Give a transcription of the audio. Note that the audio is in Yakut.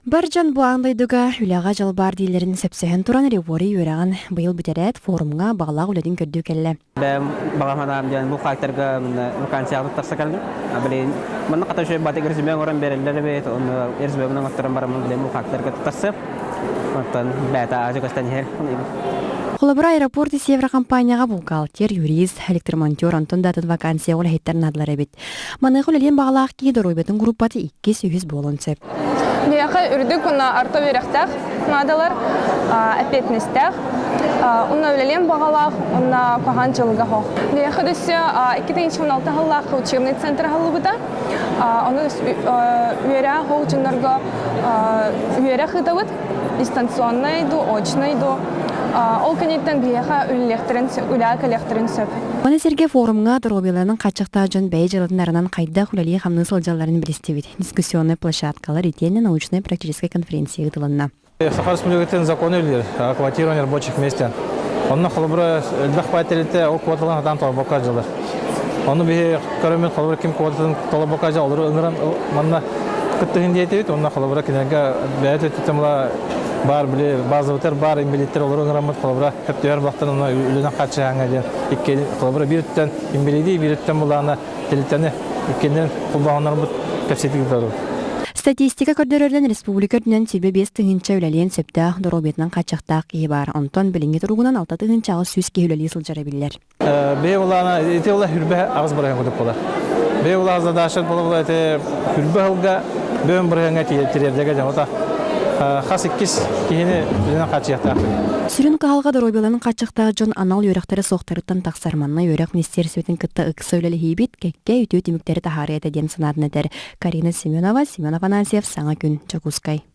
Бар дьон бу аан дойдуга үлэҕэ дьол баар дииллэрин сөпсөһөн туран Ревори үөрэҕин быйыл бүтэрээт форумҥа баҕалаах үлэтин көрдүү кэллэ. Бэйэм баҕа санаам диэн бу факторга вакансияҕа туттарса кэллим. Билигин манна хата үчүгэй батык резюме оҥорон биэрэллэр эбит, онно резюмебын оҥотторон бараммын билигин бу факторга туттарсыам. Оттон бэйэтэ аадьы көстөн иһэр. Холобура, аэропорт Севера компанияҕа бухгалтер, юрист, электромонтер, онтон да атын вакансия үлэһиттэр наадалар эбит. Маныаха үлэлиэн баҕалаах киһи доруобуйатын группата иккис-үһүс буолуон сөп. Биһиэхэ үрдүк уонна орто үөрэхтээх наадалар, эппиэтинэстээх. Уонна үлэлиэн баҕалаах, уонна куһаҕан дьылга хоох. Биһиэхэ өссө 2016 сыллаах учебный центр аһыллыбыта. Ону үөрэх ол дьоннорго үөрэх ыытабыт. Дистанционнай дуу, очнай дуу. Ол кэнниттэн биһиэхэ үлэлиэхтэрин, үлэҕэ кэлиэхтэрин сөп. Маны сэргэ форумҥа доруобуйаларынан хааччахтаах дьон бэйэ дьыалатын арынан хайдах үлэлии-хамныы сылдьалларын билистибит. Дискуссионнай площадкалар итиэннэ научнай-практическай конференция ыытылынна. Саха Республикатын законы үлэлиир квотирование рабочих мест. Онно холобура элбэх баай тэрилтэ ол квоталарын сатаан толорбокко дьылар. Ону биһи көрөммүт холобура ким квотатын толорбокко дьыл олору ыҥыран манна кыттыһын диэтибит. Онно холобура кинилэргэ бэйэ өттүттэн була баар били базовытар баар инбэлииттэр олору ыҥыраммыт холобура хөптөөр бахтан онно үлэнэн хааччыһааҥҥа диэн икки холобура биир өттүттэн инбэлииди биир өттүттэн булаана тэрилтэни иккиэннэрин холбооһуннарбыт кэпсэтии ыытабыт. Статистика көрдөрөрүнэн республика үрдүнэн 25 тыһыынча үлэлиэн сөптөөх доруобуйатынан хааччахтаах киһи баар. Онтон билиҥҥи туругунан 6 800 киһи үлэлии сылдьара биллэр. Бэйэ улаана ити ула хүрбэ 8% курдук буолар. Бэйэ улаа задача буола ити хүрбэ сылга бөөн бырыһыаҥҥа тириэрдэргэ дьоҥута хас иккис киһини үлэнэн хааччыйыахтаахпыт. Сүрүн кыһалҕа доруобуйаларын хааччахтаах дьон анал үөрэхтэрэ суохтарыттан тахсар. Манна үөрэх министиэристибэтин кытта ыкса үлэлэһиибит кэккэ үтүө түмүктэри таһаарыа этэ диэн санаатын этэр Карина Семенова, Семен Афанасьев, Саҥа күн, Дьокуускай.